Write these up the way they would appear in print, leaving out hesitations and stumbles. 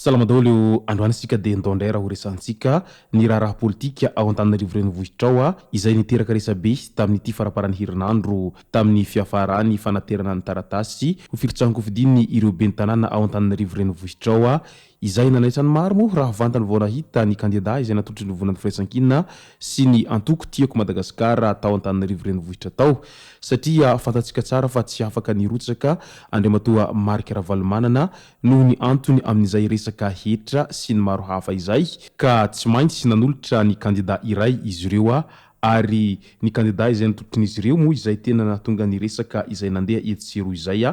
Salama daholo io, androany isika dia ndao indray raha ho resahantsika ny raharaha politika ao Antananarivo renivohitra ao izay niteraka resabe tamin'ity faramparan'ny herinandro tamin'ny fiafaran'ny fanaterana ny taratasy ho firotsahan-kofidiny ireo ben'ny tanàna ao Antananarivo renivohitra ao izay nanaitra ny maro moa raha vantany vao nahita ny kandida izay natolotry ny Vovonan'ny Firaisankina sy ny antoko Tiako Madagasikara tao Antananarivo renivohitra tao satria fantatsika tsara fa tsy afaka nirotsaka Andriamatoa Marc Ravalomanana noho ny antony amin'izay resaka hetra sy ny maro hafa izay ka tsy maintsy nanolotra ny kandida iray izy ireo ary ny kandida izay natolotrin'izy ireo moa izay tena nahatonga ny resaka izay nandeha etsy sy eroa izay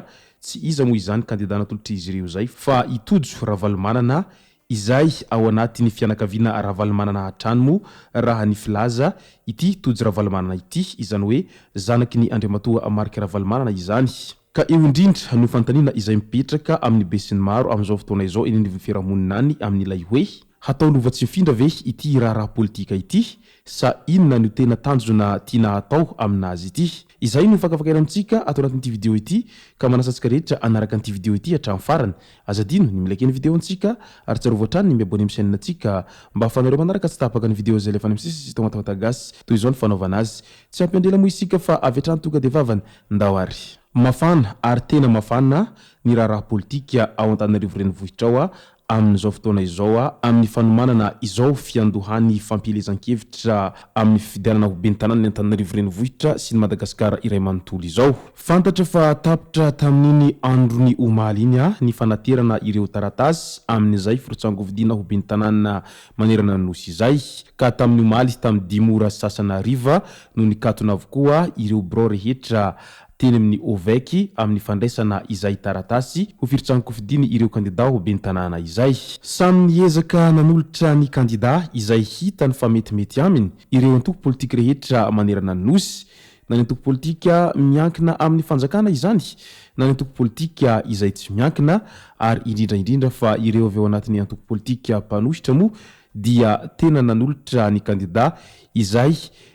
Tsy iza moa izany kandida natolotr'izy ireo izay fa i Tojo Ravalomanana izay ao anatin'ny fianakaviana Ravalomanana hatrany moa raha ny filaza ity Tojo Ravalomanana ity, izany hoe zanaky ny Andriamatoa Marc Ravalomanana izany. Ka eo indrindra no fanontaniana izay mipetraka amin'ny besinimaro amin'izao fotoana izao eny anivon'ny fiarahamonina any amin'ilay hoe, hatao lova tsy mifindra ve ity raharaha politika ity Sa inona no tena tanjona tiana hatao aminazy ity? Izay no fakafakaina amintsika ato anatin'ity video ity ka manasa antsika rehetra hanaraka an'ity video ity hatramin'ny farany. Aza adino ny mi-like ny video antsika ary tsarovy hatrany ny mi-abonner amin'ny chaîne antsika mba ahafahanareo manaraka tsy tapaka ny video izay alefa any amin'ny sisa sy Tamatave Gasy. Toy izao ny fanaovana azy. Tsy hampiandry ela moa isika fa avy hatrany tonga dia vavany. Ndao ary. Mafana ary tena mafana ny raharaha politika ao Antananarivo renivohitra ao amin'izao fotoana izao amin'ny fanomanana izao fiandohan'ny fampielezan-kevitra amin'ny fifidianana ho ben'ny tanànan'i Antananarivo Renivohitra sy ny Madagasikara iray manontolo izao. Fantatra fa tapitra tamin'iny andron'ny omaly iny ny fanaterana ireo taratasy amin'izay firotsahan-kofidiana ho ben'ny tanàna manerana ny Nosy izay, ka tamin'ny omaly tamin'ny dimy ora sasany hariva no nikatona avokoa ireo birao rehetra teny amin'ny OVEC amin'ny fandraisana izay taratasy ho firotsahan-kofidiny ireo kandidà ho ben'ny tanàna izay. Samy niezaka nanolotra ny kandidà izay hitany fa metimety aminy ireo antoko politika rehetra manerana ny Nosy, na ny antoko politika miankina amin'ny fanjakana izany na ny antoko politika izay tsy miankina ary indrindra indrindra fa ireo avy ao anatin'ny antoko politika mpanohitra moa dia tena nanolotra ny kandidà izay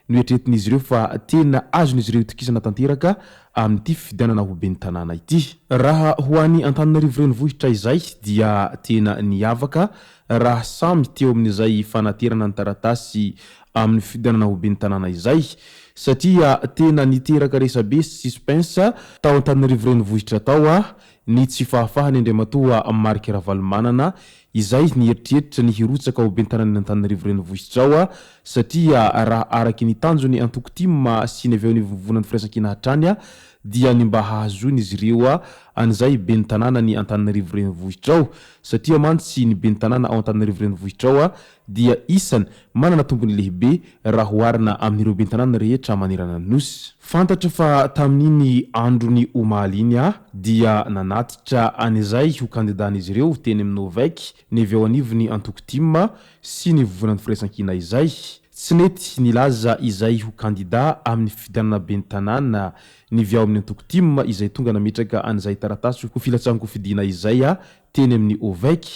noeritreretin'izy ireo fa tena azon'izy ireo itokisana tanteraka amin'ity fifidianana ho ben'ny tanàna ity. Raha ho an'i Antananarivo Renivohitra izay dia tena niavaka raha samy teo amin'izay fanaterana ny taratasy amin'ny fifidianana ho ben'ny tanàna izay satria tena niteraka resabe sy suspense tao Antananarivo Renivohitra tao ny tsy fahafahan'i Andriamatoa Marc Ravalomanana izay nieritreritra ny hirotsaka ho ben'ny tanànan'i Antananarivo Renivohitra ao satria raha araky ny tanjon'ny antoko tim sy ny avy eo anivon'ny Firaisankina hatrany dia ny mba hahazoan'izy ireo an'izay ben'ny tanànan'i Antananarivo Renivohitra ao satria mantsy ny ben'ny tanàna ao Antananarivo Renivohitra ao dia isany manana tombony lehibe raha oharina amin'ireo ben'ny tanàna rehetra manerana ny Nosy. Fantatra fa tamin'iny andron'ny omaly iny dia nanatitra an'izay ho kandidan'izy ireo teny amin'ny Novec ny avy ao anivon'ny antoko tim sy ny Vovonan'ny Firaisankina izay. Tsy nety nilaza izay ho kandida amin'ny fifidianana ben'ny tanàna ny vy ao amin'ny antoko tim izay tonga nametraka an'izay taratasy ho filatsahan-kofidina izay teny amin'ny OVEC,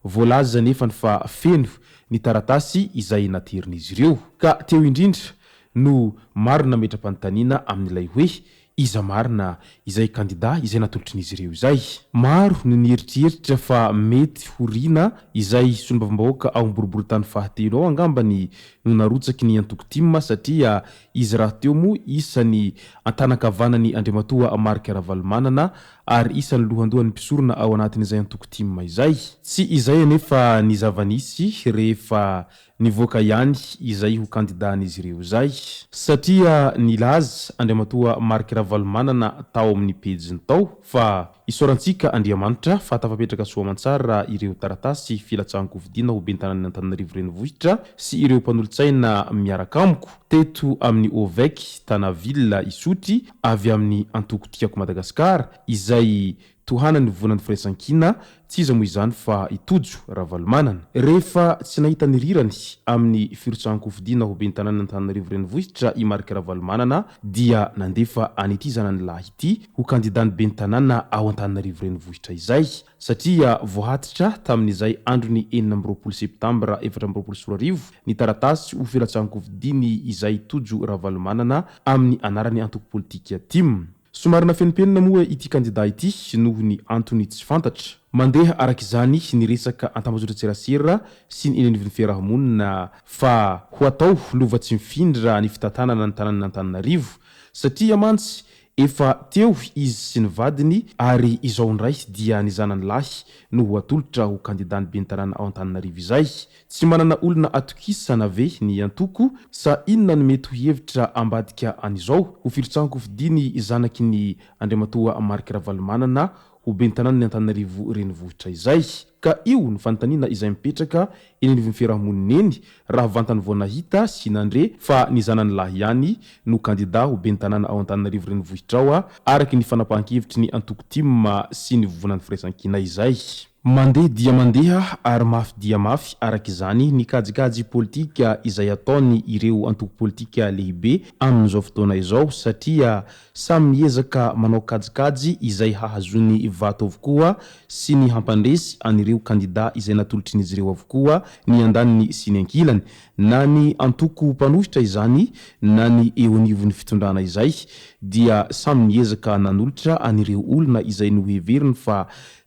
voalaza anefany fa feno ny taratasy izay naterin'izy ireo. Ka teo indrindra no maro nametra-panontaniana amin'ilay hoe iza marina izay kandida izay natolotrin'izy ireo izay. Maro no nieritreritra fa mety ho Rina izay solombavambahoaka ao amin'ny boriborintany fahatelo ao angambany no narotsaky ny antoko tim satria izy rahateo moa isany an-tanan-kavanan'i Andriamatoa Marc Ravalomanana ary isan'ny lohandohan'ny mpisorona ao anatin'izay antoko tim izay. Tsy izay anefa ny zava-nisy rehefa nivoaka ihany izay ho kandidan'izy ireo izay. Satria nilaza Andriamatoa Marc Ravalomanana tao amin'ny pejiny tao fa isaorantsika Andriamanitra fa tafapetraka soa aman-tsara ireo taratasy filatsahan-kofidina ho ben'ny tanànan'i Antananarivo Renivohitra sy ireo mpanolotsaina miaraka amiko teto amin'ny OVEC Tana Ville Isotry avy amin'ny antoko Tiako Madagasikara izay tohanan'ny Vovonan'ny Firaisankina, tsy iza moa izany fa i Tojo Ravalomanana. Rehefa tsy nahita ny rirany amin'ny firotsahan-kofidina ho ben'ny tanànan'Antananarivo Renivohitra i Marc Ravalomanana dia nandefa an'ity zanany lahy ity ho kandidan'ny ben'ny tanàna ao Antananarivo Renivohitra izay satria voahatitra tamin'izay andron'ny 26 septambra 2024 ny taratasy ho filatsahan-kofidiny izay Tojo Ravalomanana amin'ny anaran'ny antoko politika tim. Somary nafenimpenina moa ity kandida ity noho ny antony tsy fantatra. Mandeha araka izany ny resaka an-tambajotran-tserasera sy ny eny anivon'ny fiarahamonina fa ho atao lova tsy mifindra ny fitantanana ny tanànan'Antananarivo satria mantsy efa teo izy sy ny vadiny ary izao indray dia ny zanany lahy no ho atolotra ho kandidan'ny ben'ny tanàna ao Antananarivo izay. Tsy manana olona atokisana ve ny antoko sa inona no mety ho hevitra ambadika an'izao ho firotsahan-kofidiny zanaky ny Andriamatoa Marc Ravalomanana ho ben'ny tanànan'i Antananarivo renivohitra izay? Ka io no fanontaniana izay mipetraka eny anivon'ny fiarahamonina eny raha vantany vao nahita sy nandre fa ny zanany lahy ihany no kandida ho ben'ny tanàna ao Antananarivo renivohitra ao araka ny fanapahan-kevitry ny antoko tim sy ny vovonan'ny firaisankina izay. Mandeha dia mandeha ary mafy dia mafy araka izany ny kajikajy politika izay ataony ireo antoko politika lehibe amin'izao fotoana izao satria samy miezaka manao kajikajy izay hahazoany vato avokoa sy ny hampandresy an'ireo kandida izay natolotrin'izy ireo avokoa ny andaniny sy ny ankilany na ny antoko mpanohitra izany na ny eo anivon'ny fitondrana izay dia samy niezaka nanolotra an'ireo olona izay noheveriny fa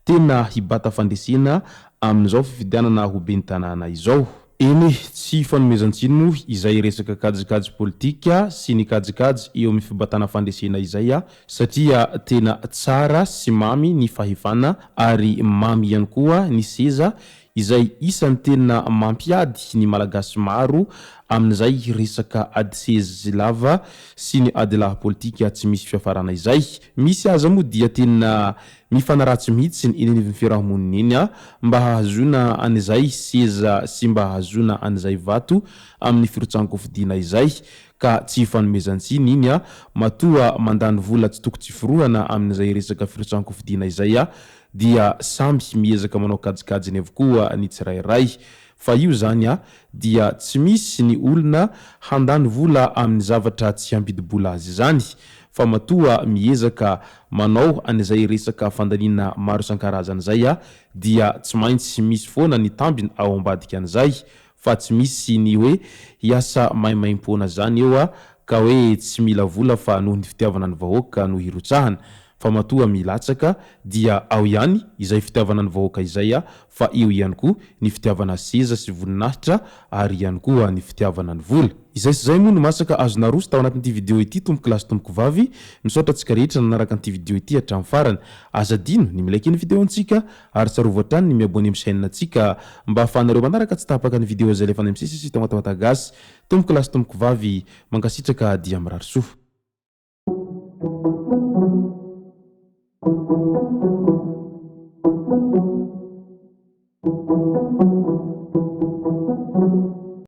Tena hibata fandresena amin'izao fifidianana ho ben'ny tanàna izao. Eny e, tsy ifanomezan-tsiny moa izay resaka kajikajy politika sy ny kajikajy eo amin'ny fibatana fandresena izay a, satria tena tsara sy mamy ny fahefana ary mamy ihany koa ny seza izay isan'ny tena mampiady ny Malagasy maro amin'izay resaka ady seza lava sy ny adilahy politika tsy misy fiafarana izay. Misy aza moa dia tena mifanaratsy mihitsy eny anivon'ny fiarahamonina eny a mba hahazoana an'izay seza sy mba hahazoana an'izay vato amin'ny firotsahan-kofidina izay ka tsy ifanomezan-tsiny iny a matoa mandany vola tsy toko tsy forohana amin'izay resaka firotsahan-kofidina izay a dia samy miezaka manao kajikajiny avokoa ny tsirairay fa io zany a dia tsy misy ny olona handany vola amin'ny zavatra tsy hampidi-bola azy izany fa matoa miezaka manao an'izay resaka fandaniana maro isan-karazany izay a dia tsy maintsy misy foana ny tambiny ao ambadika an'izay fa tsy misy ny hoe hiasa maimaimpoana zany eo a ka hoe tsy mila vola fa noho ny fitiavana ny vahoaka no hirotsahana fa matoa milatsaka dia ao ihany izay fitiavana ny vahoaka izay a fa eo ihany koa ny fitiavana seza sy voninahitra ary ihany koa ny fitiavana ny vola. Izay sy izay moa no masaka azo naroso tao anatin'ity video ity tompoko lahy sy tompoko vavy, misaotra antsika rehetra nanaraka an'ity video ity hatramin'ny farany. Aza adino ny mi-like ny video antsika ary tsarovy hatrany ny mi-abonner amin'ny chaîne antsika mba ahafahanareo manaraka tsy tapaka ny video izay alefanay misesy eto Matamatà Gasy. Tompoko lahy sy tompoko vavy, mankasitraka dia mirary soa.